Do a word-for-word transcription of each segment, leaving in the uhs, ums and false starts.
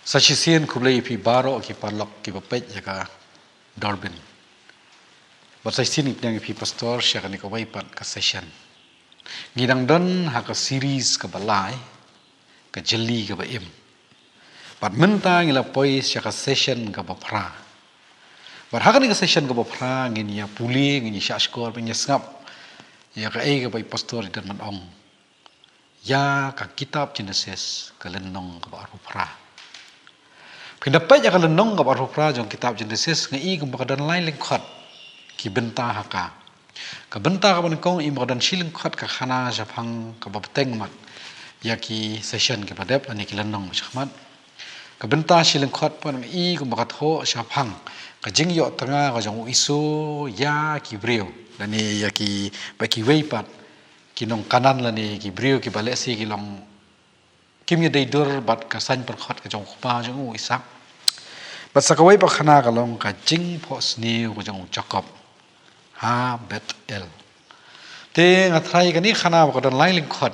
Sa shisien khublei ïa phi baroh ki paralok kiba peit ïa ka Dorbin. Bad sa shisien ngi pdiang ïa phi pastor sha kane kawei pat ka session. Ngi dang don ha ka series kaba lai, ka jylli kaba im. Bad mynta ngi la poi sha ka session kaba phra. Bad ha kane ka session kaba phra ngin ïa pule, ngin ïa shahshkor, ngin ïa sngap ïa kaei kaba i pastor i don ban ong ïa ka kitab Genesis ka lynnong kaba arphew phra. Phin da peit ïa ka lynnong kaba arphew phra jong kitab Genesis, nga i kumba ka don lai lyngkhot ki bynta ha ka. Ka bynta kaba nyngkong i kumba ka don shi lyngkhot ka khana shaphang kaba bteng mat ïa ki session kiba dep lane ki lynnong ba shakhmat. Ka bynta shi lyngkhot pat nga i kumba ka thoh shaphang ka jingïoh tnga ka jong u Esau ïa ki briew lane ïa ki, ba kiwei pat ki nong Kanaan lane ki briew kiba lehse ki long kim ïadei dur bad ka saiñ pyrkhat ka jong u kpa jong u Isak. Bad sa kawei pat khana ka long ka jingphohsniew ka jong u Jakob ha Bethel. Te nga tharai kane khana ba ka don lai lyngkhot.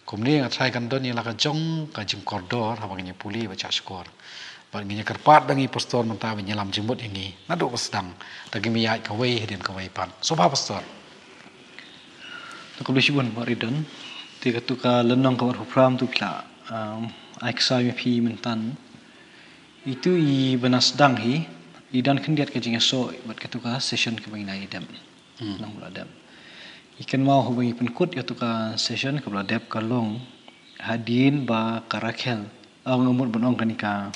Kumne nga tharai kan don ïa la ka jong ka jingkordor haba ngin ïa pule bad shahshkor. Bad ngin ïa kyrpad da ngi pastor mynta ban ïalam jingmut ïa ngi naduh ba sdang, da kim ïaid kawei hadien kawei pat. Sngewbha pastor. To khublei shibun Bah Ridon. Te katu ka lynnong kaba arphew phra tu phi la, um, ai ksa ïa phi mynta. Itu i ba na sdang hi, i don khyndiat ka jingïasoh bad katu ka session kaba ngi la ïa dep. Hmm. Nang la dep. I kynmaw haba ngi pynkut ïa katu ka session kaba la dep ka long hadien ba ka Rakhel, ong, nga mut ban ong kane ka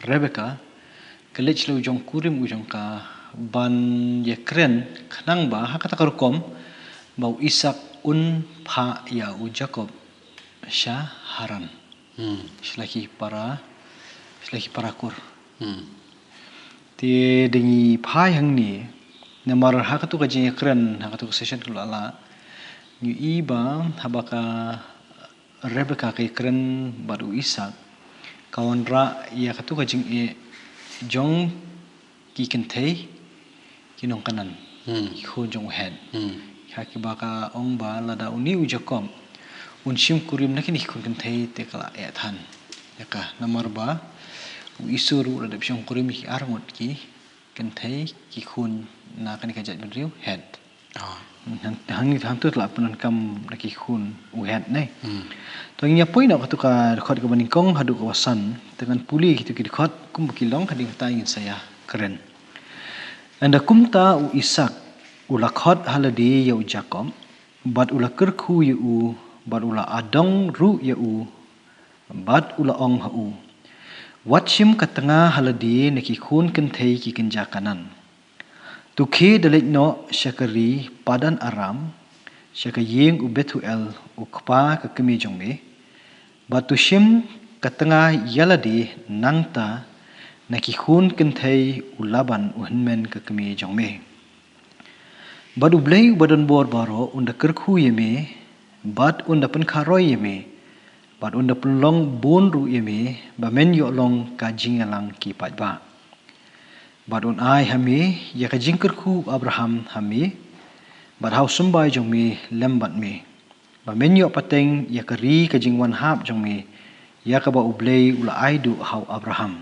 Rebecca, ka leit sha la u jong kurim u jong ka ban ïakren khnang ba ha kata ka rukom ba u Isak un phah ïa u Jakob sha Haran. Hmm. Sha la ki para, sha la ki para kur. Hmm. Te da ngi phai hangne, namar ha katu ka jingïakren, ha katu ka session kaba la lah, ngi i ba haba ka Rebecca ka ïakren bad u Isak, ka wanrah ïa katu ka jingeh jong ki kynthei ki nong Kanaan, hmm, ki khun jong u Het. Hmm. Ha kiba ka ong ba lada une u Jakob un shim kurim na kine ki khun kynthei te ka la eh than ïa ka, namar ba u Esau ruh la dep shong kurim ïa ki arngut ki kynthei ki khun na kane ka jaitbynriew Het. Ah. Hang, hang, hangto la pyndonkam na ki khun u Het ne. Hmm. To ngin ïa poi noh katu ka dkhot kaba nyngkong haduh kaba san, te ngan pule kito ki dkhot kumba ki long, hadien kata ngin sa ïakren. Ynda kumta u Isak u la khot ha lade ïa u Jakob, bad u la kyrkhu ïa u, bad u la adong ruh ïa u, bad u la ong ha u, wat shim ka tnga ha lade na ki khun kynthei ki kynja Kanaan. To khie da leit noh sha ka ri Padan Aram, sha ka ïing u Bethuel u kpa ka kmie jong me, bad to shim ka tnga ïa lade nangta na ki khun kynthei u Laban u hynmen ka kmie jong me. Bad U Blei uba don bor baroh un da kyrkhu ïa me, bad un da pynkharoi ïa me, bad un da pynlong bun ruh ïa me, ba men ïoh long ka jingïalang ki paidbah. Bad un ai ha me ïa ka jingkyrkhu u Abraham ha me, bad ha u symbai jong me lem bad me, ba men ïoh pateng ïa ka ri ka jingwan hap jong me, ïa kaba U Blei u la ai duh ha u Abraham.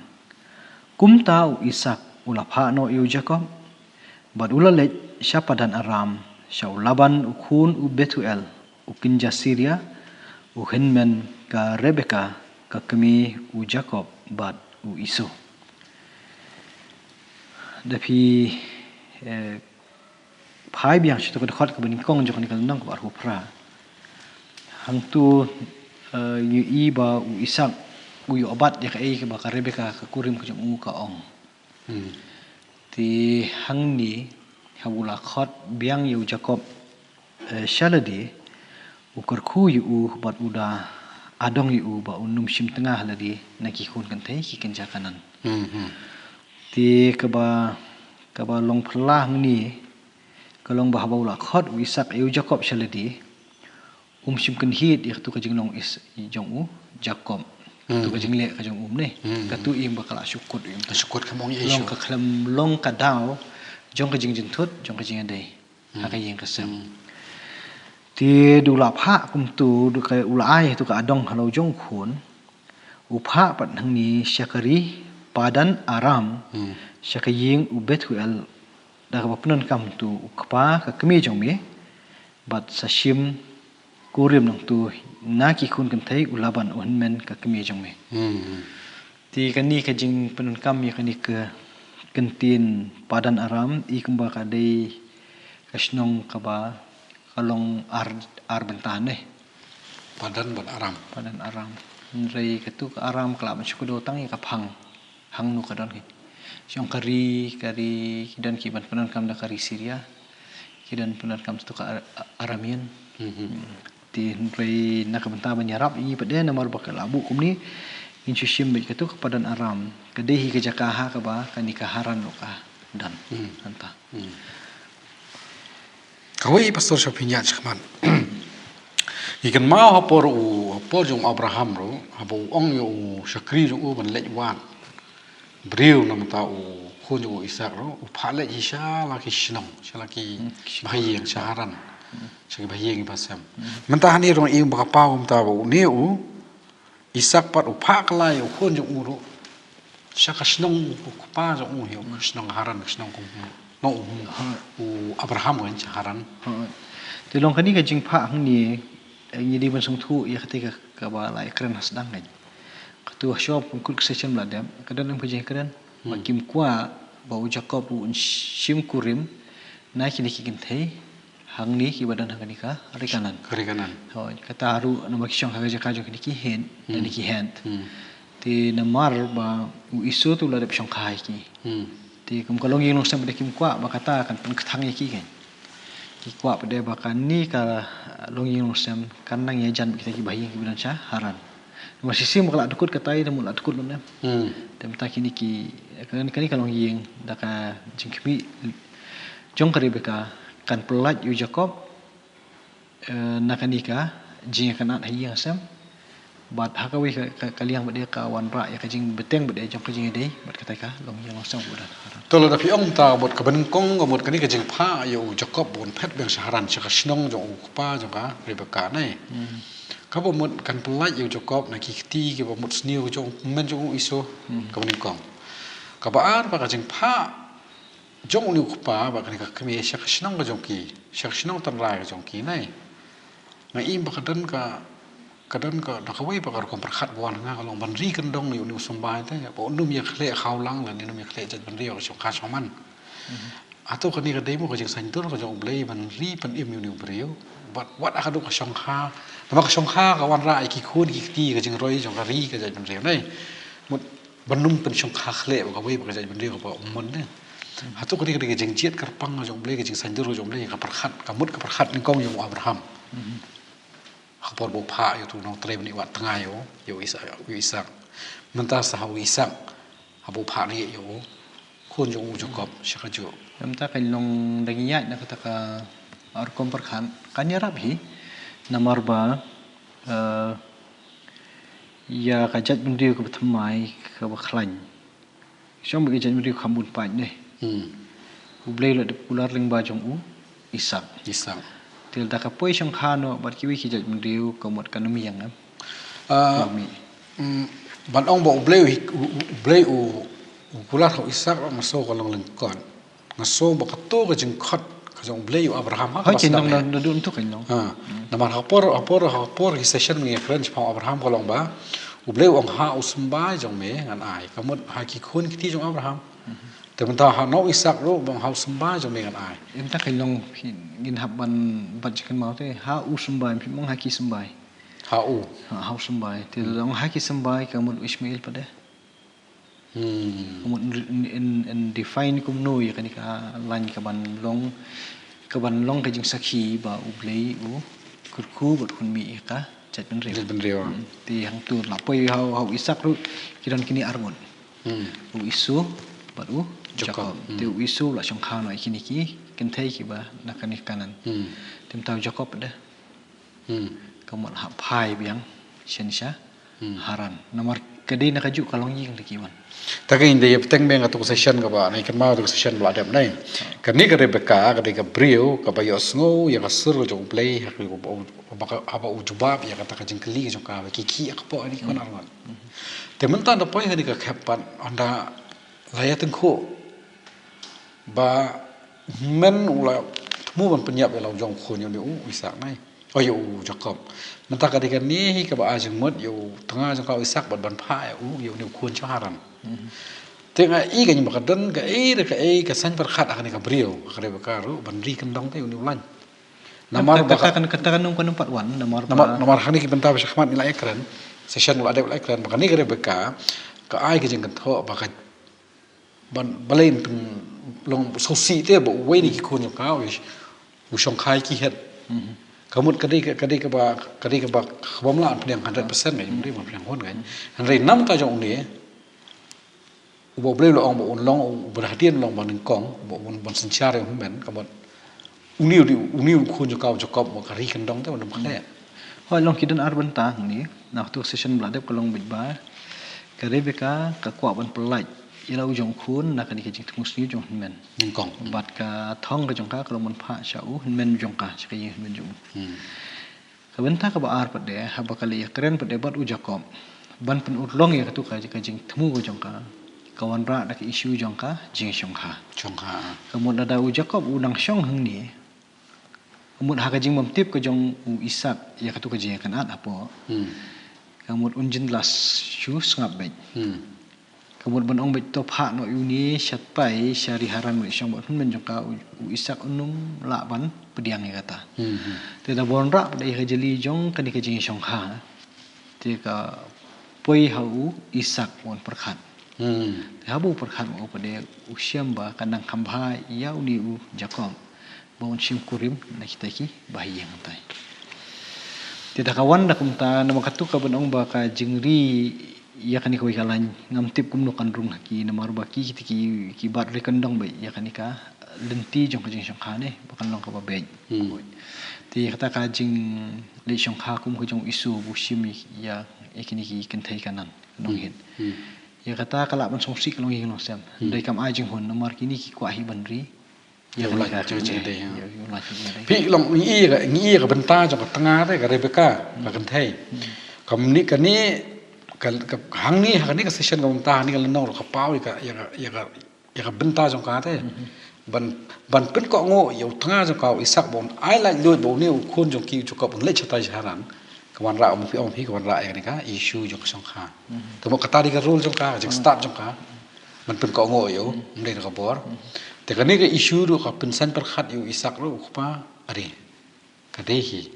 Kumta u Isak u la phah noh ïa u Jakob, bad u la leit sha Padan Aram, sha u Laban u khun u Bethuel, u kynja Siria, u hynmen ka Rebeka, ka kmie u Jakob bad u Esau. Da phi, eh, phai biang sha katu ka dkhot kaba nyngkong jong kane ka lynnong kaba arphew phra. Hangtu, eh, ngi i ba u Isak u ïoh bat ïa kaei kaba ka Rebeka ka kurim ka jong u ka ong. Hmm. Te hangne haba u la khot biang ïa u Jakob, eh, sha lade, u kyrkhu ïa u bad u da adong ïa u ba un ym shim tnga ha lade na ki khun kynthei ki kynja Kanaan. Hmm, hmm. Te kaba, kaba long phylla hangne ka long ba haba u la khot u Isak ïa u Jakob sha lade, um shym kynhied ïa katu ka jinglong Is-, jong u Jakob. Katu ka, hmm, jingleh ka jong u ne. Hmm. Katu im ba ka la shu kut im. Ka shu kut ka mong ïa long shu ka khlem long ka daw jong ka jingjynthut, jong ka jingïadei. Hmm. Ha ka ïing ka sem. Hmm. Te da u la phah kumtu, da ka u la ai tu ka adong ha la u jong u khun. U phah pat hangne sha ka ri Padan Aram, Hmm. sha ka ïing u Bethuel, da kaba pyndonkam to u kpa ka kmie jong me, bad sa shim kurim nangto na ki khun kynthei u Laban u hynmen ka kmie jong me. Hmm. Te kane ka jingpyndonkam ïa kane ka kyntien Padan Aram, i kumba ka dei ka shnong kaba ka long ar, ar bynta ne. Padan bad Aram. Padan Aram. Hynrei katu ka Aram ka lah ban shu kdew tang ïa ka phang. Hangno ka don ki. Shong ka ri, ka ri, ki don ki ban pyndonkam da ka ri Syria. Ki don pyndonkam to ka Ar-, Aramean. Mhm. Hmm. Te hynrei na ka bynta ban ïarap ïa ngi pat de namar ba ka lah buh kumne. Ngin shu shim beit katu ka Padan Aram. Ka dei hi ka jaka ha kaba kane ka Haran ruh ka don. Hmm. Hangta. Hmm. Kawei, Pastor, sha pynïaid shakhmat. Ngi kynmaw ha por u, ha por jong u Abraham ruh, haba u ong ïa u shakri jong u ban leit wad briew na bynta u khun jong u Isak ruh, u phah leit hi sha la ki shnong, sha la ki Hmm, ki shnong. Bahaïing, sha Haran. Hmm. Sha ki bahaïing ba sem. Hmm. Mynta hangne ruh ïa u ba ka paw mynta ba une u Isak pat u phah kylla ïa u khun jong u ruh sha ka shnong u kpa jong u hi, u shnong Haran, ka shnong kum u, no, u, Ha. u Abraham kan sha Haran. Ha. Te long kane ka jingphah hangne, eh, ngi dei ban sngewthuh ïa kata ka, kaba la ïakren ha sdang kan. Katu ha shwa pynkut ka session ba la dep, ka don em ka jingkren. Ba Hmm. kim kwah ba u Jakob un shim kurim na kine ki kynthei hangne kiba don ha kane ka ri Kanan. Ka ri Kanan. Hooid, kata ruh namar ki shong ha ka jaka jong kine ki Hit, Hmm. kine ki Hit. Hmm. Te namar ba u Esau te u la dep shongkha ïa ki. Hmm. Te kum ka longïing longsem pat de kim kwah ba kata kan pynkthang ïa ki kan. Ki kwah pat de ba kane ka longïing longsem kan nang ïajan bad kita ki bahaïing kiba don sha Haran. Namar shisien ba ka la dkut katai, te mut la dkut lut ne. Hmm. Te mynta kine ki, kane, kane ka longïing da ka jingkhmih jong ka Rebeka kan pyllait ïa u Jakob, eh, na kane ka jingïakynad ha ïing ha sem. Bad ha kawei ka, ka, ka liang bad de ka wanrah ïa ka jingbteng bad de jong ka jingïadei bad katai ka longïing longsem bad. To lada phi ong mynta mut kaba nyngkong, ka mut kane ka jingphah ïa u Jakob ban phet biang sha Haran, sha ka shnong jong u kpa jong ka Rebeka ne. Hmm. Kaba mut kan pyllait ïa u Jakob na ki kti kiba mut sniew jong u kmen jong u Esau. Hmm. Kaba nyngkong. Kaba ar ba ka jingphah jong une u kpa bad kane ka kmie sha ka shnong ka jong ki, sha ka shnong tynrai ka jong ki ne. Nga i ba ka don ka, ka don ka, da kawei pat ka rukom pyrkhat ba wan ha nga ka long ban ri kyndong ïa une u symbai te, ba un ym ïakhleh khawlang lane un ym ïakhleh jaitbynriew ha ka shongkha shongman. Mhm. Hato kane ka dei mo ka jingsaiñdur ka jong U Blei ban ri pynim ïa une u briew? Bad wat ha ka dei ka shongkha, namar ka shongkha ka wanrah ïa ki khun ki kti, ka jingroi jong ka ri ka jaitbynriew ne. Mut ban ym pynshongkha khleh bad kawei pat ka jaitbynriew kaba um mon ne. Hato kane ka dei ka jingjied kyrpang ka jong U Blei, ka jingsaiñdur ka jong U Blei, ka pyrkhat, ka mut ka pyrkhat nyngkong jong u Abraham. Mhm. Ha ka por ba u phah ïa uto u nongtrei ban ïa wad tnga ïa u, ïa u Isak, ïa u Isak. Mynta sa ha u Isak, haba u phah leit ïa u khun jong u Jakob sha kajuh. Mynta kan long da ngi ïaid na kata ka rukom pyrkhat kan ïarap hi. Namar ba, eh, ïa ka jaitbynriew kaba thymmai kaba khlaiñ. Shong bad ka jaitbynriew kham bun paid ne. Hmm. U Blei u la dep kular lyngba jong u Isak. Isak. Te lada ka poi shongkha noh bad kiwei ki jaitbynriew ka mut kan ym ïeng em. Ah, Ka mih. mm, ban ong ba U Blei u, u, u, U Blei u, u kular ha u Isak, nga sngew ka long lyngkot. Nga sngew ba kato ka jingkhot ka jong U Blei ïa u Abraham ha Hooid, kaba kan sdang long eh. na, na dun tu kan long. Ha. Namar ha ka por, ha ka por, ha ka por ki session ngi ïakren shaphang Abraham ka long ba U Blei u ong ha u symbai jong me ngan ai. Ka mut ha ki khun ki kti jong Abraham. Mhm. Te mynta ha u Isak ruh ba ong ha u symbai jong me ngan ai. Mynta kan long ngin hap ban bat jingkynmaw te ha u symbai, ym ong ha ki symbai. Ha u. Ha, ha u symbai. Te Hmm. long ha ki symbai ka mut u Ishmael pat de. Hmm. Ka mut in, in, in define kumno ïa kane ka line kaban long, kaban long ka jingsakhi ba U Blei u kyrkhu bad khun mih ïa ka jaitbynriew. Jaitbynriew. Hmm. Te hangto la poi ha u, ha u Isak ruh ki don kine arngut. Hmm. U Esau bad u Jakob. Jakob. Hmm. Te u Esau la shongkha noh ïa kine ki kynthei kiba na kane ka Kanan. Hmm. Te mynta u Jakob pat de. Hmm. Ka mut hap phai biang shen sha Hmm. Haran. Namar ka dei na kajuh ka longïing da ki wan. Ta ka ïa bteng beng katu ka session kaba ngi kynmaw tu ka session ba la dep nai. Kane ka Rebecca ka dei ka briew kaba ïohsngew ïa ka sur jong U Blei ha ka, haba, haba u jubab ïa kata ka jingkylli jong ka ba ki khih ïa ka pok ha ki khun arngut. Te mynta da poi ha kane ka khep pat hynda la ïa tyngkhuh ba men u la thmu ban pynïap ïa la u jong u khun ïa une u Isaak nai. Oh, ïa u Jakob. Mynta ka dei kane hi kaba ai jingmut ïa u tnga jong ka u Isaak bad ban phah ïa u, ïa une u khun jong Haran. Te nga i ka nyngkong ka don ka ei re ka ei ka saiñ pyrkhat ha kane ka briew, ka Rebecca ruh ban ri kyndong te une u lain. Namar ba ka, ka, ka, ka, ka num, ka num pat wan, namar namar, ba namar ha kane ki bynta ba shakhmat ngi la ïakren, session la dep la ïakren, ba kane ka Rebecca ka ai ka jingkynthoh ba ka ban, balei pynlong sngewsih te ba uwei na ki khun jong ka u, u shongkha ïa ki het. Ka mut ka dei ka, ka dei kaba, ka dei kaba, kaba ym lah pdiang hundred percent ka, ym dei ban pdiang hun ka. Hynrei namar ka jong une uba U Blei u la ong ba un long uba hadien long ba nyngkong, ba un ban synshar ïa u hynmen, ka mut une u dei, une u khun jong ka u Jakob ba ka ri kyndong te ba ym khleh. Hooid, long ki don ar bynta hangne. Na katu ka session ba la dep ka long beit ba ka Rebecca ka kwah ban pyllait ïa la u jong u khun na kane ka jingthmu sniew jong u hynmen. Nyngkong. Bad ka thong ka jong ka ka long ban phah sha u hynmen jong ka, sha ka ïing hynmen jong u. Ka bynta kaba ar pat de, haba ka la ïakren pat de bad u Jakob ban pynurlong ïa katu ka, ka jingthmu ka jong ka, ka wanrah da ka issue jong ka jingshongkha. Shongkha. Ka mut lada u Jakob u nang shong hangne, ka mut ha ka jingbymtip ka jong u Isaak ïa katu ka jingïakynad hapoh, ka mut un jin la shu sngap beit. Ka mut ban ong beit to phah noh ïa une shatai sha ri Haran ban leit shong bad u hynmen jong ka, u, u Isaak un ym lah ban pdiang ïa kata. Te da wanrah pat de ïa ka jylli jong kane ka jingshongkha, te ka poi ha u Isaak ban pyrkhat. Te haba u pyrkhat ma u pat de u shem ba ka nang kham bha ïa une u Jakob ba un shim kurim na kita ki bahaïing hangtai. Te da ka wan da kumta, namar katu ka ban ong ba ka jingri ïa kane kawei ka lain ngam tip kumno kan rung ha ki, namar ba ki, kita ki, ki bat ri kyndong beit ïa kane ka lynti jong ka jingshongkha ne ba kan long kaba beit. Te ïa kata ka jingleit shongkha kum ka jong u Esau ba u shim ïa, ïa kine ki kynthei Kanaan, ka nonghit. Ïa kata ka lah ban sngewsih ka long ïing long sem. Hynrei kam ai jinghun namar kine ki kwah hi ban ri ïa u lain jong ka jingïadei, ha. Ïa u lain jong ka jingïadei. Phi long ngi ïa ka, ngi ïa ka bynta jong ka tnga te ka Rebecca, ka kynthei. Kam ni kane ka, ka hangne ha kane ka session ka bynta hangne ka lynnong ruh ka paw ïa ka, ïa ka, ïa ka, ïa ka bynta jong ka te. Ban, ban pynkohnguh ïa u tnga jong ka u Isaak ba un ai laitluid ba une u khun jong ki u Jakob un leit shatai sha Haran. Ka wanrah, um phi, um phi, ka wanrah ïa kane ka issue jong ka shongkha. Te mo kata dei ka role jong ka, ka jingstad jong ka. Ban pynkohnguh ïa u, ym dei na ka bor. Te kane ka issue ruh ka pynsaiñ pyrkhat ïa u Isaak ruh u kpa, are. Ka dei hi.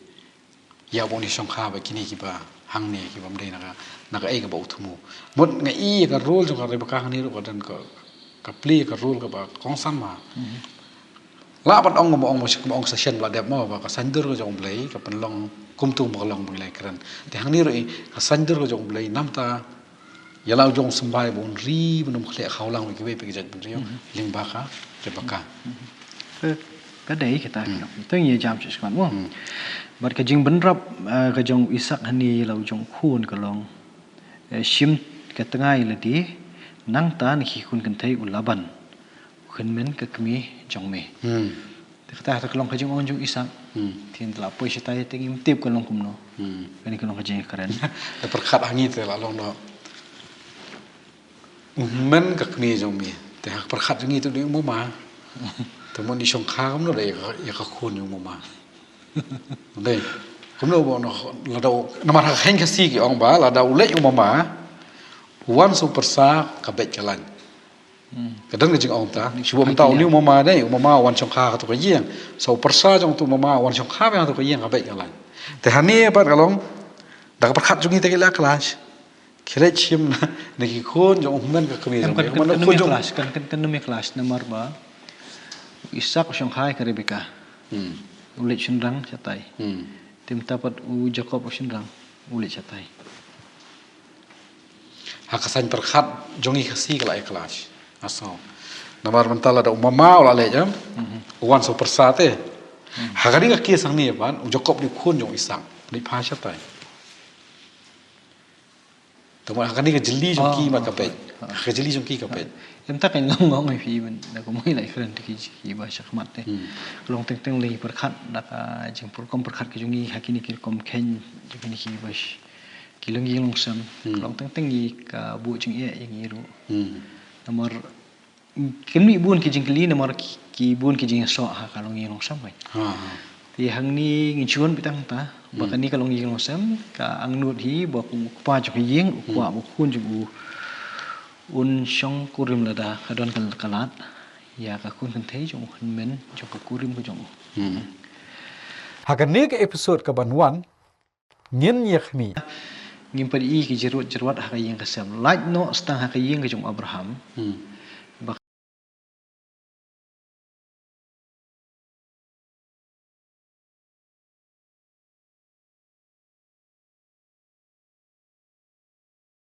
Ïa ba une shongkha bad kine kiba hangne kiba ym dei na ka, na kaei kaba u thmu. Mut nga i ïa ka role jong ka Rebecca hangne ruh ka don ka, ka play ka role kaba kongsan ma. Lah ban ong, ba ong, ba ong session ba la dep mo, ba ka saiñdur ka jong U Blei ka pynlong kumtu ba ka long ba ngi la ïakren. Te hangne ruh i ka saiñdur ka jong U Blei namar ta ïa la u jong u symbai ba un ri ban ym khleh khawlang bad kiwei pat ki jaitbynriew lyngba ka Rebecca. Ka, ka dei kata ki long. Te ngi ïa jam shuh shuh mo. Bad ka jingbynrap, eh, ka jong u Isaak hangne ïa la u jong u khun ka long, eh, shim ka tnga ïa lade, nangta na ki khun kynthei u Laban u kynmen ka kmie jong me. Te kata, kata ka long ka jingong jong u Isaak. Te ngi la poi shatai te ngim tip ka long kumno. Kane ka long ka jingkren. Te pyrkhat hangne te la long noh. U hynmen ka kmie jong me. Te ha ka pyrkhat jong ngi te u dei u mama. Te mo ngi shongkha kumno da ïa ka, ïa ka khun u mama. Dei. Kumno ba u noh lada u, namar ha ka kheiñ Khasi ki ong ba lada u leit u mama u wan sa u pyrsa ka beit ka lain. Ka don ka jingong ta. Shu ba mynta une u mama dei, u mama u wan shongkha ha katu ka ïing. Sa u pyrsa jong utu u mama u wan shongkha biang ha katu ka ïing ka beit ka lain. Te hangne pat ka long da ka pyrkhat jong ngi te ki la khlaiñ. Ki leit shim na, na ki khun jong u hynmen ka kmie jong me. Kan, kan, kan, kan ym ïa khlaiñ, kan, kan, kan ym ïa khlaiñ namar ba u Isaak u shongkha ïa ka Rebecca. U leit shynrang shatai. Te mynta pat u Jakob u shynrang u leit shatai. Ha ka saiñ pyrkhat jong ngi Khasi ka la ïa khlaiñ. Aso. Namar mynta lada u mama u la leit, em? U wan sa u pyrsa te. Ha kane ka case hangne pat u Jakob u dei u khun jong u Isaak. U leit phai shatai. Te mo ha kane ka jylli jong ki ma ka beit. Ha ka jylliew jong ki ka peit. Em, ta ka ngong ngong ïa phi ban da kumno ïa la kren ki ki ba shakhmat te. Hmm. Ka long teng teng lei pyrkhat da ka jingpyrkhat pyrkhat ka jong ngi ha kine ki rukom kheiñ jong kine ki ba sh- ki longïing longsem. Hmm. Ka long teng teng ïa ka buh jingeh ïa ngi ruh. Hmm. Namar kynmaw bun ki jingkylli namar ki, ki bun ki jingïasoh ha ka longïing longsem. Ha, ha. Te hangne ngin shu wan beit tang ta ba kane ka longïing longsem ka angnud hi ba u kpa jong ka ïing u kwah ba u khun jong u un shong kurim lada ka don ka, ka lad ïa ka khun kynthei jong u hynmen jong ka kurim ka jong u. Hmm. Ha kane ka episode ka ban wan ngin ïa khmih. Ngim pat ïohi ki jyrwat jyrwat ha ka ïing ka sem. Lait noh tang ha ka ïing ka jong u Abraham. Hmm.